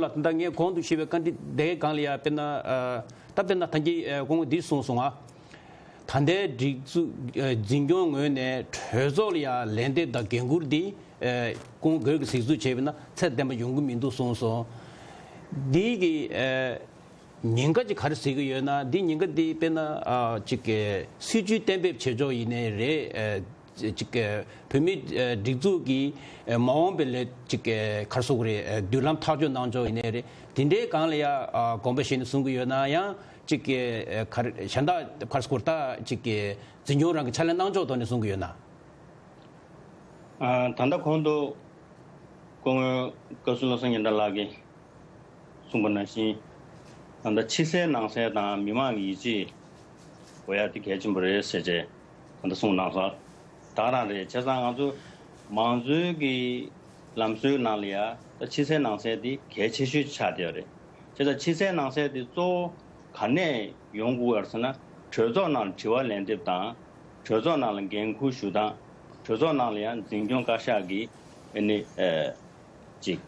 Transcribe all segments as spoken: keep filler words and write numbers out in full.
ལགས། ད་ངས་གོང་དུ་ཞུས་པའི་བཀའ་འདྲི་དེའི་སྒང་ལ་ཡང་དཔེར་ན་ཨ། ད་དཔེར་ན་ད་གིན་ཨ། སྐུ་ངོས་འདི་གསུངས་སོང་ང་། ད་ལྟའི་སྒྲིག་འཛུགས་ཨ། འཛིན་སྐྱོང་ངོས་ནས་གྲོས་ཚོགས་ལ་ཡང་ལན་འདེབས་དང་འགན་འཁུར་འདི་ཨ། སྐུ་ངོ་གོས་ཀྱིས་གཟིགས་ཚུལ་བྱས་པ་ན་ཚད་ལྡན་པ་ཡོང་གི་མི་འདུག་གསུངས་སོང་། འདི་གི་ཨ། ཉེན་ཁ་ཅིག་ག་རེ་གཟིགས་ཀྱི་ཡོད་ན། འདི་ཉེན་ཁ་འདི་དཔེར་ན་ཨ། ཅིག་གི་སྲིད་ཇུས་གཏན་འབེབས་བྱེད་ཕྱོགས་ཡིན་ནའི་རེད། ཨ། ཅིག་གི་བོད་མིའི་ཨ། སྒྲིག་འཛུགས་ཀྱི་ཨ། མ་འོངས་པའི་ལས་ཅིག་གི་ག་རེ་ཟེར་དགོས་རེད། ཨ། མདུན་ལམ་ཐག་གཅོད་གནང་ཕྱོགས་ཡིན་ནའི་རེད། དེ་འདྲའི་སྒང་ལ་ཡང་ཨ། དགོངས་པ་བཞེས་ནས་གསུང་གི་ཡོད་ན། ཡང་ཅིག་གི་ཨ། ག་རེ་གཞན་དག་ག་རེ་ཟེར་དགོས་རེད། ད་ཅིག་གི་འཛིན་སྐྱོང་རང་གི་ཕྱག་ལས་གནང་ཕྱོགས་ཐོག་ནས་གསུང་གི་ཡོད་ན། ཨ། ད་ལྟ་གོང་དུ་སྐུ་ངོ་བཀའ་ཟུར་བློ་བཟང་སྙན་གྲགས་ལགས་ཀྱིས་གསུངས་པ་ནང་བཞིན། ད་ལྟ་ཕྱི་གསལ་ནང་གསལ་དང་མི་མང་གི་ཡིད་ཆེས་དགོས་ཡ་དེ་གལ་ཆེན་པོ་རེད་ཟེར་བྱས་ད་ལྟ་གསུངས་གནང་སོང་། ད་ག་རང་རེད། བྱས་ཙང་ང་ཚོ་མང་གཙོའི་གི་ལམ་སྲོལ་ནང་ལ་ཡ་ད་ཕྱི་གསལ་ནང་གསལ་དེ་གལ་ཆེ་ཤོས་ཆགས་བསྡད་ཡོད་རེད། བྱས་ཙང་ཕྱི་གསལ་ནང་གསལ་དེ་གཙོ་བོ་ག་ནས་ཡོང་དགོས་ཡོད་ཟེར་ན། གྲོས་ཚོགས་ནང་ལ་དྲི་བ་ལན་འདེབས་དང་། གྲོས་ཚོགས་ནང་ལ་འགན་འཁུར་ཞུ་སྟངས། གྲོས་ཚོགས་ནང་ལ་ཡང་འཛིན་སྐྱོང་བཀའ་ཤག་གིས་ཨ་ནི་ཨ། ཅིག་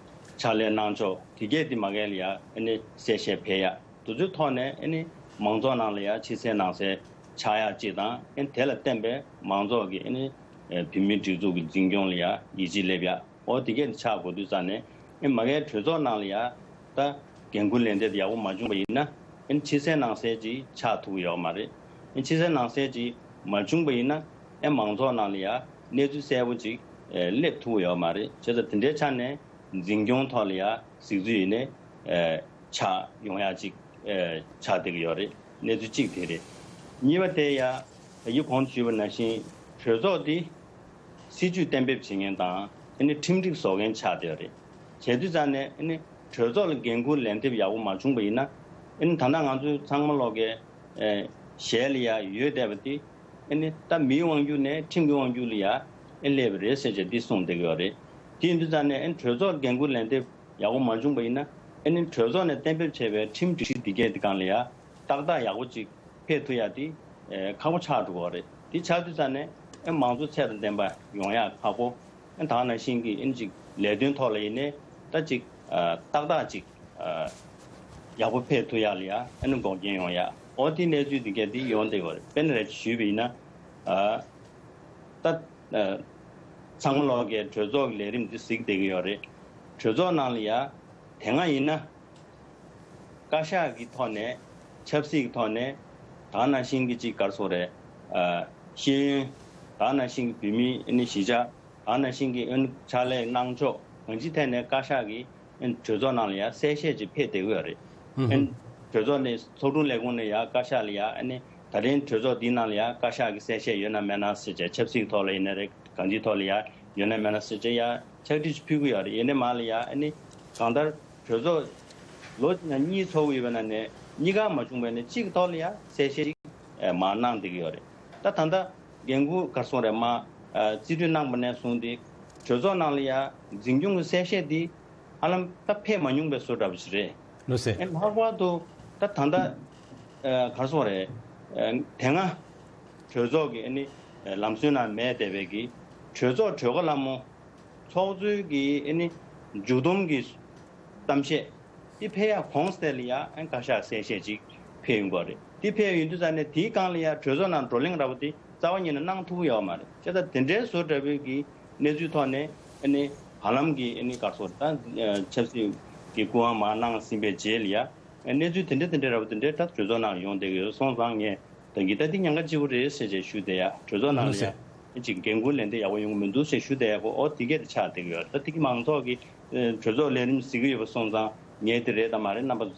ཕྱག་ལས་གནང་ཕྱོགས་དེ་གས་དེ་མ་གས་ལ་ཡ་ཨ་ནི་གསལ་བཤད་ཕེབས་ཡ། དེ་ཚོའི་ཐོག་ནས་ཨ་ནི་མང་ཚོགས་ནང་ལ་ཡ་ཕྱི་གསལ་ནང་གསལ་ཆགས་ཡ་གཅིག་དང་། ཨ་ནི་དེ་ལ་བརྟེན་པའི་མང་ཚོགས་ཀྱི་ཨ་ནི་ཨ། བོད་མིའི་སྒྲིག་འཛུགས་ཀྱི་འཛིན་སྐྱོང་ལ་ཡ་ཡིད་ཆེས་སླེབས་ཡ། འོ་དེ་གས་དེ་ཆགས་དགོས་དུས་ཙང་ནས། ཨེ་མ་གིའི་གྲོས་ཚོགས་ནང་ལ་ཡ་ད་འགན་འཁུར་ལེན་འདེད་ཡག་པོ་མ་བྱུང་བ་ཡིན་ན། ཨེ་ཕྱི་གསལ་ནང་གསལ་ཅིག་ཆགས་ཐུབ་ཀྱི་ཡོད་མ་རེད། ཨེ་ཕྱི་གསལ་ནང་གསལ་ཅིག་མ་བྱུང་བ་ཡིན་ན། ཨེ་མང་ཚོགས་ནང་ལ་ཡ་གནས་ཚུལ་གསལ་པོ་ཅིག་ཨེ་སླེབས་ཐུབ་ཀྱི་ཡོད་མ་རེད། བྱས་ཙང་དེ་འདྲའི་ཆ་ནས་འཛིན་སྐྱོང་ཐོག་ལ་ཡ་གཟིགས་ཚུལ་ཡིན་ནའི་ཨེ་ཆགས་ཡོང་ཡ་ཅིག་ཨེ་ཆགས་བསྡད་ཀྱི་ཡོད་རེད། གནས་ཚུལ་གཅིག་དེ་རེད། གཉིས་པ་དེ་ཡ་ད་གིན་གོང་དུ་ཞུས་པ་ནང་བཞིན་གྲོས་ཚོགས་འདི་སྲིད་ཇུས་གཏན་འབེབས་བྱེད་མཁན་དང་། ཨ་ནི་ཁྲིམས་སྒྲིག་བཟོ་མཁན་ཆགས་བསྡད་ཡོད་རེད། བྱས་དུས་ཙང་ནས་ཨ་ནི་གྲོས་ཚོགས་ལ་འགན་འཁུར་ལན་འདེབས་ཡག་པོ་མ་བྱུང་བ་ཡིན་ན། ཨ་ནི་ད་ལྟ་ང་ཚོ་ཚང་མ་ལོག་གི་ཨེ་ཞལ་ལ་ཡ་ཡོད་བསྡད་པ་དེ་ཨ་ནི་ད་མིའི་དབང་སྒྱུར་ནས་ཁྲིམས་ཀྱི་དབང་སྒྱུར་ལ་ཡ་ཨེ་སླེབས་པ་རེད་ཟེར་བྱས་འདི་གསུངས་བསྡད་ཀྱི་ཡོད་རེད། དེ་ཡིན་དུས་ཙང་ནས་ཨ་ནི་གྲོས་ཚོགས་ལ་འགན་འཁུར་ལན་འདེབས་ཡག་པོ་མ་བྱུང་བ་ཡིན་ན། ཨ་ནི་གྲོས་ཚོགས་ནས་གཏན་འབེབས་བྱས་པའི་ཁྲིམས་སྒྲིག་གཞི་འདི་གས་འདི་སྒང་ལ་ཡ་ཏག་ཏག་ཡག་པོ་ཅིག་ཕེབས་ཐུབ་ཡ་དེ་ཨེ་ཁག་པོ་ཆགས་འགྲོ་གི་རེད། དེ་ཆགས་དུས་ཙང་ནས་ཨེ་མང་གཙོ་ཚད་དང་ལྡན་པ་ཡོང་ཡ་ཁག་པོ། ཨེ་ད་ག་ནང་བཞིན་གྱི་ཨེ་ཅིག་ལས་དོན་ཐོག་ལ་ཡིན་ནའི་ད་ཅིག་ཨ་ཏག་ཏག་ཅིག་ཨ་ཡག་པོ་ཕེབས་ཐུབ་ཡ་ལ་ཡ་ཨེ་ནི་འགོག་རྐྱེན་ཡོང་ཡ། འོ་དེ་གནས་ཚུལ་འདི་གས་དེ་ཡོང་བསྡད་ཡོད་རེད། དཔེར་ན་རེ་ཞུས་པ་ཡིན་ན། ཨ་ད་ཨ་ཚང་མ་ལོག་གི་གྲོས་ཚོགས་ཀྱི་ལས་རིམ་འདི་གཟིགས་བསྡད་ཀྱི་ཡོད་རེད། གྲོས་ཚོགས་ནང་ལ་ཡ་དེ་སྔ་ཡིན་ན། བཀའ་ཤག་གི་ཐོག་ནས། ཆབ་སྲིད་ཀྱི་ཐོག་ནས། ད་ག་ནང་བཞིན་གྱི་ཅིག་ག་རེ་ཟེར་དགོས་རེད། ཨ་ཤེས་ཡོན། ད་ག་ནང་བཞིན་གྱི་བོད་མིའི་ཨ་ནི་གཞིས་ཆགས། ད་ག་ནང་བཞིན་གྱི་ཨ་ནི་ཕྱག་ལས་གནང་ཕྱོགས་གང་ཅིའི་ཐད་ནས་བཀའ་ཤག་གིས་ཨ་ནི་གྲོས་ཚོགས་ནང་ལ་ཡ་གསལ་བཤད་ཅིག་ཕེབས་བསྡད་ཀྱི་ཡོད་རེད། ཨ་ནི་གྲོས་ཚོགས་ནས་ཚོགས་དྲུང་ལས་ཁུངས་ནས་ཡ་བཀའ་ཤག་ལ་ཡ་ཨ་ནི་ད་རིང་གྲོས་ཚོགས་འདིའི་ནང་ལ་ཡ་བཀའ་ཤག་གིས་གསལ་བཤད་ཡོད་ན་མེད་ན་ཟེར་བྱས། ཆབ་སྲིད་ཀྱི་ཐོག་ལ་ཡིན་ན་རེད། གང་ཅིའི་ཐོག་ལ་ཡ་ཡོད་ན་མེད་ན་ཟེར་བྱས་ཡ་ཕྱག་བྲིས་ཅིག་ཕུལ་གྱི་ཡོད་རེད། ཡིན་ནའི་མ་ལ་ཡ་ཨ་ནི་གང་ལྟར་གྲོས་ཚོགས་ལོ་གཉིས་ཚོགས་ཀྱི་ཡོད་པའི་ནང་ནས་གཉིས་ཀ་མ་བྱུང་བས་ནི་གཅིག་གི་ཐོག་ལ་ཡ་གསལ་བཤད་ཅིག་མར་གནང་བསྡད་ཀྱི་ཡོད་རེད། ད་ད་ལྟ་འགན་འཁུར་ག་རེ་ཟེར་དགོས་རེད། མར་རྩིས་སྤྲོད་གནང་པ་ནས་བཟུང་སྟེ་གྲོས་ཚོགས་ནང་ལ་ཡ་འཛིན་སྐྱོང་གི་གསལ་བཤད་འདི་ཧ་ལམ་ད་ཕེབས་མ་མྱོང་པའི་བཟོ་འདྲ་པོ་ཞིག་རེད། ལགས་སེ། ཨེ་ལྷག་པར་དུ་ད་ད་ལྟ་ཨ་ག་རེ་ཟེར་དགོས་རེད། ཨ་དེ་སྔ་གྲོས་ཚོགས་ཀྱི་ཨ་ནི་ལམ་སྲོལ་ནང་མེད་བསྡད་པའི་གི་གྲོས་ཚོགས་གྲོལ་དཀའ་སླ་མོ། ཚོགས་གཙོའི་གི་ཨ་ནི་མཇུག་བསྡོམས་ཀྱི་གཏམ་བཤད་དེ་ཕེབས་ཡ་གོང་གསལ་ལ་ཡ་ཨ་བཀའ་ཤག་གསལ་བཤད་ཅིག་ཕེབས་ཡོང་གི་རེད། དེ་ཕེབས་ཡོང་དུས་ཙང་ནས་དེའི་སྒང་ལ་ཡ་གྲོས་ཚོགས་ནང་བགྲོ་གླེང་འདྲ་པོ་དེ་རྩ་བ་ཉིད་ནས་གནང་ཐུབ་ཀྱི་ཡོད་མ་རེད། བྱས་ཙང་དེ་འདྲའི་བཟོ་འདྲ་པོའི་གི་གནས་ཚུལ་ཐོག་ནས་ཨ་ནི་བར་ལམ་གྱི་ཨ་ནི་ག་རེ་ཟེར་དགོས་རེད། ད་ཆབ་སྲིད་ཀྱི་སྐུ་དབང་མར་གནང་ཟིན་པའི་རྗེས་ལ་ཡ། གནས་ཚུལ་དེ་འདྲ་དེ་འདྲ་འདྲ་པོ་དེ་འདྲ་ད་གྲོས་ཚོགས་ནང་ཡོང་བསྡད་ཀྱི་ཡོད་སོང་ཙང་། ངས་ད་གིན་ད་འདི་ཉེན་ཁ་ཆེ་པོ་རེད་ཟེར་བྱས་ཞུ་བསྡད་ཡ། གྲོས་ཚོགས་ནང་ལ་ཡ་ཅིག་འགན་འཁུར་ལེན་ཏེ་ཡག་པོ་ཡོང་གི་མི་འདུག་ཟེར་ཞུ་བསྡད་ཡ་གོ། འོ་དེ་གས་དེ་ཆགས་བསྡད་ཀྱི་ཡོད། ད་དེ་གི་མང་ཚོགས་ཀྱིས་གྲོས་ཚོགས་ལས་རིམ་གཟིགས་ཀྱི་ཡོད་པ་སོང་ཙང་། ངས་དེ་རེད་དམ་མ་རེད་རྣམ་པ་